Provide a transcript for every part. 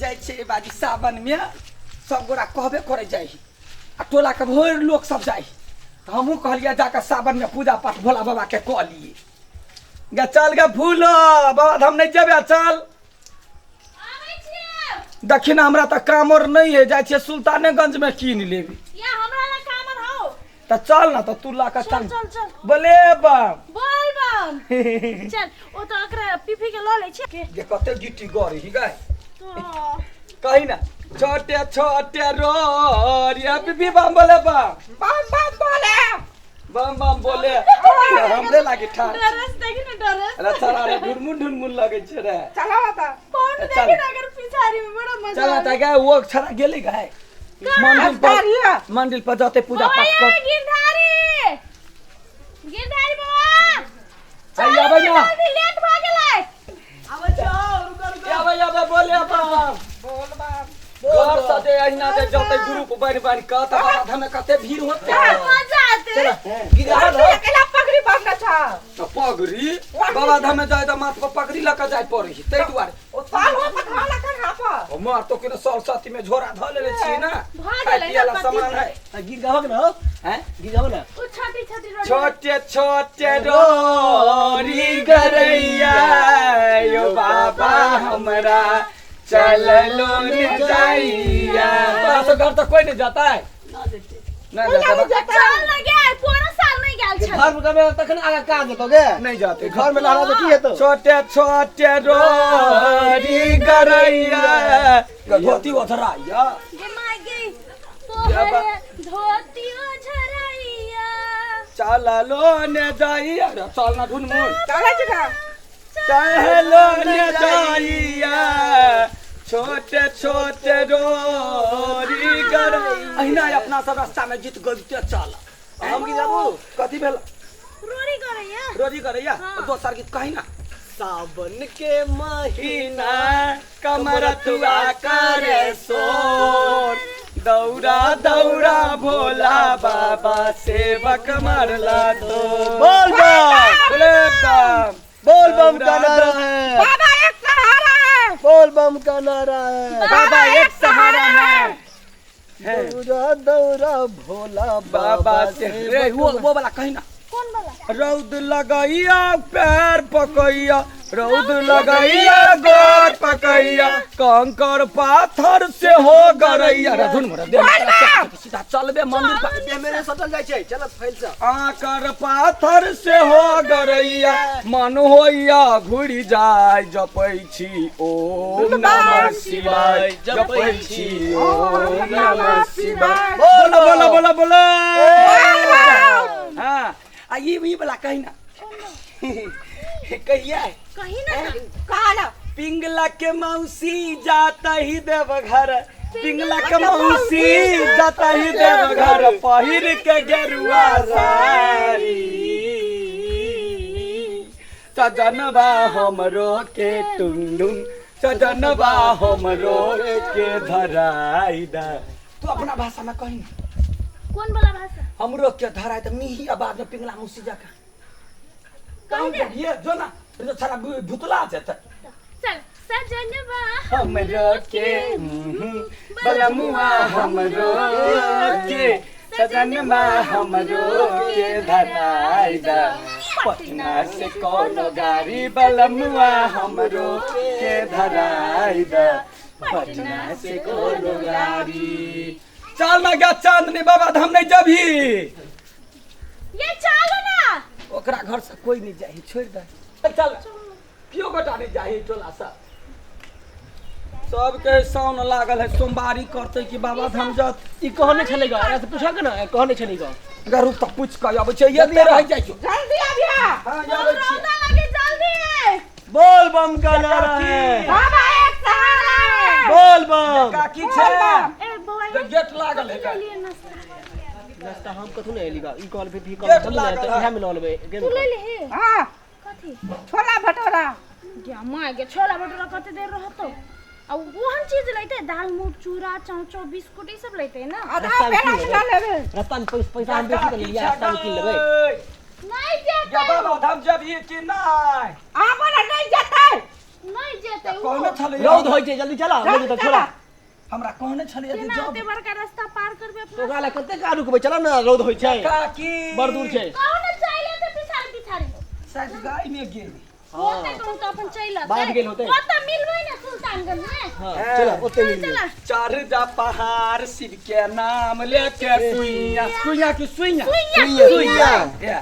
जाइ छै बाजी सावनमे सब गोरा कहबे करै जाइ आ टोलाके भरि लोक सब जाइ तऽ हमहूँ कहलियै जाकऽ सावनमे पूजा पाठ भोला बाबाके कऽ लिए गे चल गे फूलो बाबा धाम नहि जेबे चल आबै छियै देखी ने हमरा तऽ कामर नहि है जाइ छियै सुल्तानेगंजमे कीन लेबै या हमरा लग कामर हौ तऽ चल ने तऽ तू लऽ कऽ चल चल चल चल बोले बाम बोल बम चल ओ तऽ एकरा पीपी के लऽ लै छियै गे कते गिट्टी गड़ी ही गाय तो कही ना छोटे छोटे रोरिया बीबी बम बोले बम बम बम बोले बम बम बोले हमरे लागे ठार डरस देखी ना डरस अरे चला रे ढुनमुन ढुनमुन लगे छै रे चलो त फोन चल। देखी ना अगर पिछाड़ी में बड़ा मजा चला आवे। त गए वो छड़ा गेली गए मंदिर पर गिरधारी मंदिर पर जाते पूजा बौआ पाठ ये कर गिरधारी गिरधारी बौआ आई आबै ना जल्दी लेट भऽ गेलै आबै छौ रुको रुको आबै आबै बोले बम बोल बम घर से जे अहिना जे जते ग्रुप बनि बनि कऽ तऽ बाबा धाम में कते भीड़ होते मजा आते गिरा तू अकेला पगड़ी बांधने छ तऽ पगड़ी बाबा धाम में जाय तऽ माथ पर पगड़ी लऽ कऽ जाय पड़ै छै ताहि दुआरे ओ साल हो पकड़ा लखन हाफ हमर तो केना सरस्वती में झोरा धऽ लेने छियै ना भऽ खाय गेलै पियै ना ला सामान है गीत गाबक न हो हैं गीत गाबक न ओ छाती छाती रोटी छोटे छोटे डोरी गरैया यो बाबा हमरा चललो ने जाइया तोरा से घर तक कोई नहीं जाता है नहीं जाता चल ना गया पूरा साल नहीं गेल छल घर में गमे तखन आगा काज हेतौ गे नहीं जाते घर में लहरा तो की हेतौ छोटे छोटे रोरी गरैया धोती ओधराइया गे माय गे तोहरे धोती झरैया चललो ने जाइया रे चल ना ढूंढ मोड़ चले जगह चहलो ने जाइया छोटे छोटे रोरी गर अहिना अपना सब रास्ता में गीत गबिते चल हम की जाबू कथी भेल रोरी करैया रोरी करैया हाँ। दोसर गीत कही ना सावन के महीना हीना कमरथुआ करे सोर दौड़ा दौड़ा भोला बाबा सेवक मरला तो बोल बम बोले बम बोल बम का नारा है बाबा एक सहारा है बोल बम का नारा है बाबा एक सहारा है है। दौड़ा दौड़ा भोला बाबा से रे वो वाला कही ना कौन वाला रौद लगैया पैर पकैया रौद लगैया गोर पकैया कंकड़ पाथर से हो गरैया रे धुन मोरा देह में तोरा चक सीधा चलबे मंदिर पर देह मेरे सटल जाइ छै चल फैल से आकर पाथर से हो गरैया मन होइया घुरि जाय जपै छी ओम नमः शिवाय जपै छी ओम नमः शिवाय बोला बोला बोला बोला हाँ आ ई वाला कही ना कहिया कही ना काला पिंगला के मौसी जाता ही देवघर पिंगला के मौसी जाता ही देवघर पहिर के गेरुआ साड़ी सजनबा हमरो के टुंडुन सजनबा हमरो के धराई दा तू अपना भाषा में कही ना कौन वाला भाषा हमरो के धराई त मिही आवाज में पिंगला मौसी जाका कही दे ये जो ना ये तो सारा भुतला जेतै चल सजनवा हमरो के बलमुआ हमरो के सजनमा हमरो के धराई दा पटना से कोनो गाड़ी बलमुआ हमरो के धराई दा पटना से कोनो गाड़ी चल ना गा चांदनी बाबा धाम नहीं जबही ये चलो ना ओकरा घर से कोई नहीं जाही छोड़ दे चल केओ गोटा नहीं जाही टोला से सबके साउन लागल है सोमवारी करते कि बाबा धाम जात ई कहने छलै ग एकरा से पूछक न कहने छलै ग अगर रुक तऽ पूछ कऽ अबै छै एते रहि जाइ छौ जल्दी आबिया हाँ आबै छी रौदा लगे जल्दी बोल बम का नारा है बाबा एक सहारा है बोल बम काकी छै ए बौआ तऽ गेट लागल है ये लिए नाश्ता नाश्ता हम कथु नै एली ग ई कहल फिर भी गेट कहल लागल तऽ है। इएह में लऽ लेबै तू ले ले हे हाँ कथी छोला भटोरा गे माय गे छोला भटूरा कते देर रहतो आ ओहन चीज लेते दाल मूंग चूड़ा चाउचाउ बिस्कुट ई सब लेते ना आधा रास्ता में पेड़ा की से लऽ लेबै रास्ता में पैसा हम बेसी तऽ लिया रास्ता में कीन लेबै नहीं जेतै या बाबा धाम जब ये कि नहीं आमर नहीं जेतै नहीं जेतै उ। कहने छलै रौद होइ छै, जल्दी चला, नहि जेतै छोड़ा। हमरा कहने छलै जे केना जब ओते बड़का रास्ता पार करबै अपना? ओकरा लए कते काल रुकबै? चला ने, रौद होइ छै, काकी बड़ दूर छै। कहू ने चलि एतै पिछाड़ी पिछाड़ी। शायद गाय में गेल होतै कहूँ तऽ अपन चलि एतै। बाध गेल होतै। ओतऽ मिलबै ने सुल्तानगंज मे। हाँ, चला ओते मिल। चला। चढ़ जा पहाड़ शिव के नाम लेके सुइया सुइया की सुइया सुइया। सुइया। या।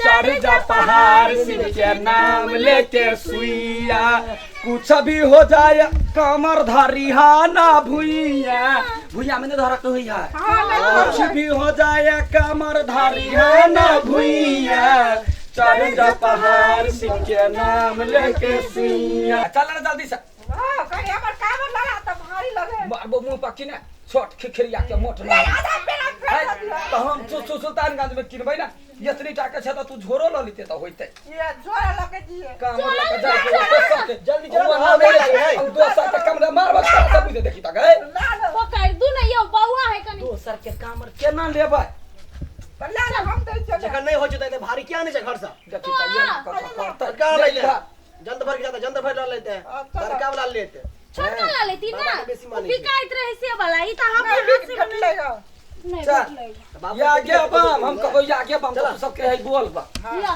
चढ़ जा पहाड़ शिव के नाम लेके सुइया, कुछ भी हो जाए कमर धरी हा ना भुइया, भुइया में धरक हुई है। कुछ भी हो जाए कमर धरी हा ना भुइया, चढ़ जा पहाड़ शिव के नाम लेके सुइया। चल ना जल्दी से। हां, कहीं हमर कामर लगा त भारी लगे। बाबू मुंह पकी ना छोट खिखरिया के मोट ना। नहीं, आधा पेड़ा फेंक दियो। तऽ हम सुल्तानगंज में किनबै ना, एतनी टाका छै तऽ तू झोरो लऽ लेते तऽ होइतै। ये जोरा लके दिए। काम लऽ के जाइ के दोसर के जल्दी चला, ओ हाँ, ना नहीं लागे, है। दोसर के कमरा मारब तऽ सब बुझे देखी तऽ गए। ला लो। पकड़ दू ने यौ, बौआ है कनी। दोसर के कामर केना लेबै? ला लो, हम दे चले। जखन नहि होइ छै तऽ भारी किया नहि छै घर से? देखी तऽ ये ना कर करतै। का लै ले, जल्द भर के जाता, जल्द भर ला लेते, चलो। बड़का वाला लेते। छोटका ला लेती ना, बाबा के बेसी उ मानै छै। बिकाइत रहे से वाला, ई तऽ हम नहीं हाथ से घटलेगा। नहीं चल। बदलेगा। बाबू या के गे बम, हम कहबै या गे बम, चला। तऽ सबके है बोल बा। ला।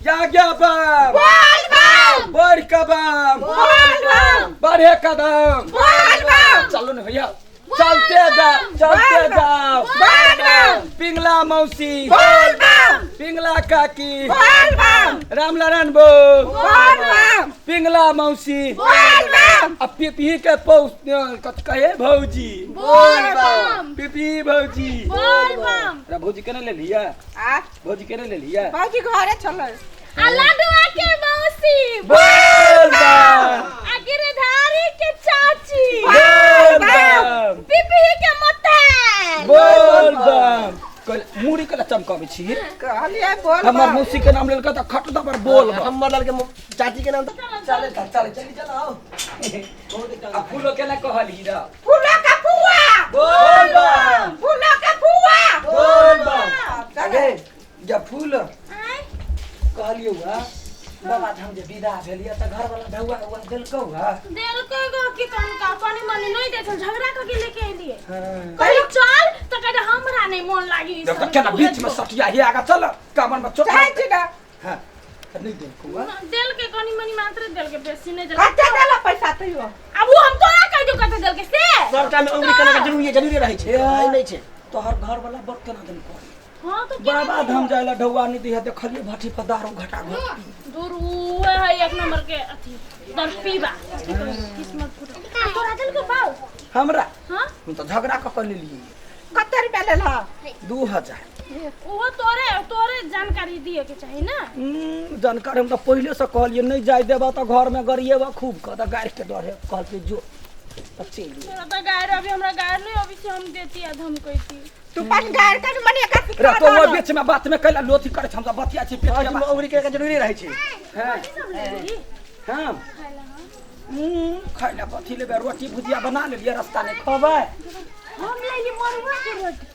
या गे बम, बोल बम, बढ़ कदम, बोल बम, बढ़े कदम, बोल बम, चलो ने भैया, चलते जाओ, चलते जाओ। बोल बम, पिंगला मौसी, बोल बम, पिंगला काकी, बोल बम, रामनारायण बो, बोल बम, पिंगला मौसी, बोल बम, आ पिपही के पौस कथी कहे भौजी, बोल बम, पिपही भौजी। बोल बम। रे भौजी केने ले लिया? आ भौजी केने ले लिया? बाजी घरे चले। आ लडुआ के मौसी, बोल बम, आ गिरधारी के चाची, बोल बम, पिपही के मतार, बोल बम। मुड़ी के चमकाबै छी। कहलिए बोल हमर बम। मौसी के नाम लेलकै तऽ खट दबर बोल बम। हमर लाल के चाची के नाम तऽ चले चल चले जल्दी चला आओ। आ फूलो के ना कहली रा? फूलो का फुआ, बोल बम, फूलो का फुआ, बोल बम। चले। अगे जब फूल आँय, कहलियौ हा बाबा धाम जे विदा भेलियै तऽ घर वाला ढौआ उआ देलकौ हा? देलकै गो कि तनका पानी मनी नहीं देथल, झगड़ा करके लेके एलिए। हाँ। कहियो चल तऽ कहै हमरा नहीं मोन लागी ई जब सब। तक केना बीच में सटिया हे आगा चल कामन में चोट। चाहे छी ना। हां, नहीं देलकौ हा? देलकै कनी मनी मात्र देलकै, बेसी नहीं देलकै। कते देला पैसा तैयो? अब उ हम तोरा कहि दियौ कते देलकै से। सबटा में उंगली करना जरूरी जरूरी रहै छै, हे। ई नहि छै। तोहर घर वाला बड़ केना देलकौ? हां तो केना? बाबा धाम जाय ला ढौआ नहीं दिहे, देखलियै भट्ठी पर दारू घटा घट। दूर उहे है एक नंबर के अथी दरपीबा, किस्मत फूटल। आ तोरा देलकै बाउ? हमरा? हां। हम तऽ झगड़ा कऽ के लेलियै। कते रुपया लेला? 2000। ओहो तोरे तोरे जानकारी दिए के चाही ना। जानकारी हम तऽ पहिले से कहलियै नहीं जाय देबा तऽ घर में गरिएबा खूब कऽ, तऽ गारि के डरे कहलकै जो, तऽ चलि गेलियै। तोरा तऽ गारि अभी हमरा गारि नहीं अभी से हम देती आ धमकैती। तू पान गार कर मने का रे सिखा तो दो। बीच में बात में कैला लोथी करे छै, हम सब बतिया छी पेट के आज में बात। उंगली करना जरूरी रहै छै। हां। कथी सब लेबही? हां। खाय ला? हाँ। खाय ला कथी लेबै? रोटी भुजिया बना लेलियै, रास्ता नहि खबै। हम लेली मरुआ के रोटी।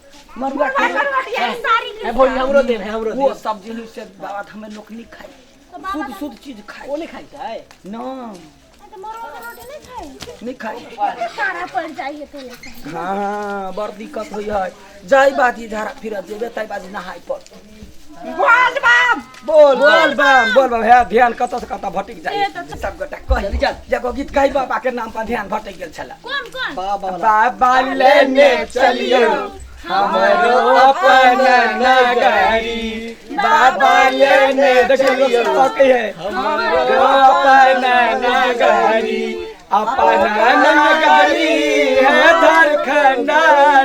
मरुआ के रोटी। सारी के है भौजी, हमरो देब, है हमरो वो देब। सब्जी है से बाबा धाम में लोक नहीं खाय, तो बाबा शुद्ध शुद्ध चीज खाय। ओ नहि खाइ छै? ना। तो मरुआ के रोटी नहीं खाय? नहीं खाय। सारा पड़ जाइए तो लेके। हाँ, बड़ दिक्कत होइ है, जाय बाजी झाड़ा फिर जेबे ताई बाजी नहाय पर। बोल बम, बोल बोल बम, बोल बम। हे ध्यान कतऽ से कतऽ भटक जाइ। ए तऽ सब गोटा कहि चल। एगो गीत गाइ बाबा के नाम पर ध्यान भटक गेल छला। कौन कौन? बाबा वाला। बाबा लेने चलियो हमरो अपन नगरी, बाबा लेने चलियो हमरो अपन नगरी, अपन नगरी है झारखंड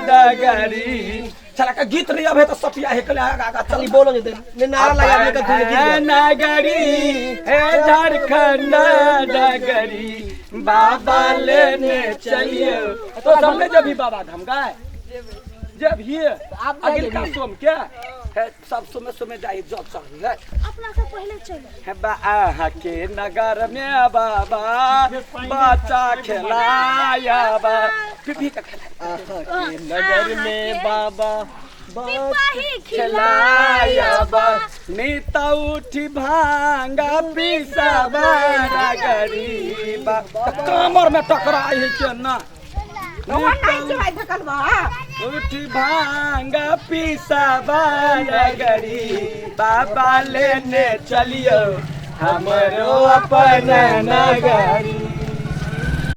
नगरी। चला के गीत नहीं अबे तो सटिया हे कले आगा आगा चली चली। बोलो जे ने नारा लगा दे कथु ने गीत गाओ। नगरी हे झारखंड नगरी, बाबा लेने चलियो। तो सबने जब भी बाबा धाम गाए जब ही आप अगिल का सोम के है, सब समय समय जाई जल चढ़ी है। अपना से पहले चलो। हे बा आहा के नगर में बाबा बच्चा खेलाया बा पिपी का खेला। आहा के नगर में बाबा सिपाही खिलायबा। खिलायबा नीता उठी भांगा पिसाबा गरीबा। त कमर में टकराइ है के ना। ओहन नहीं चबाइ सकल बा। उठी भांगा पिसाबा गरी बाबा लेने चलियो हमरो अपन नगरी।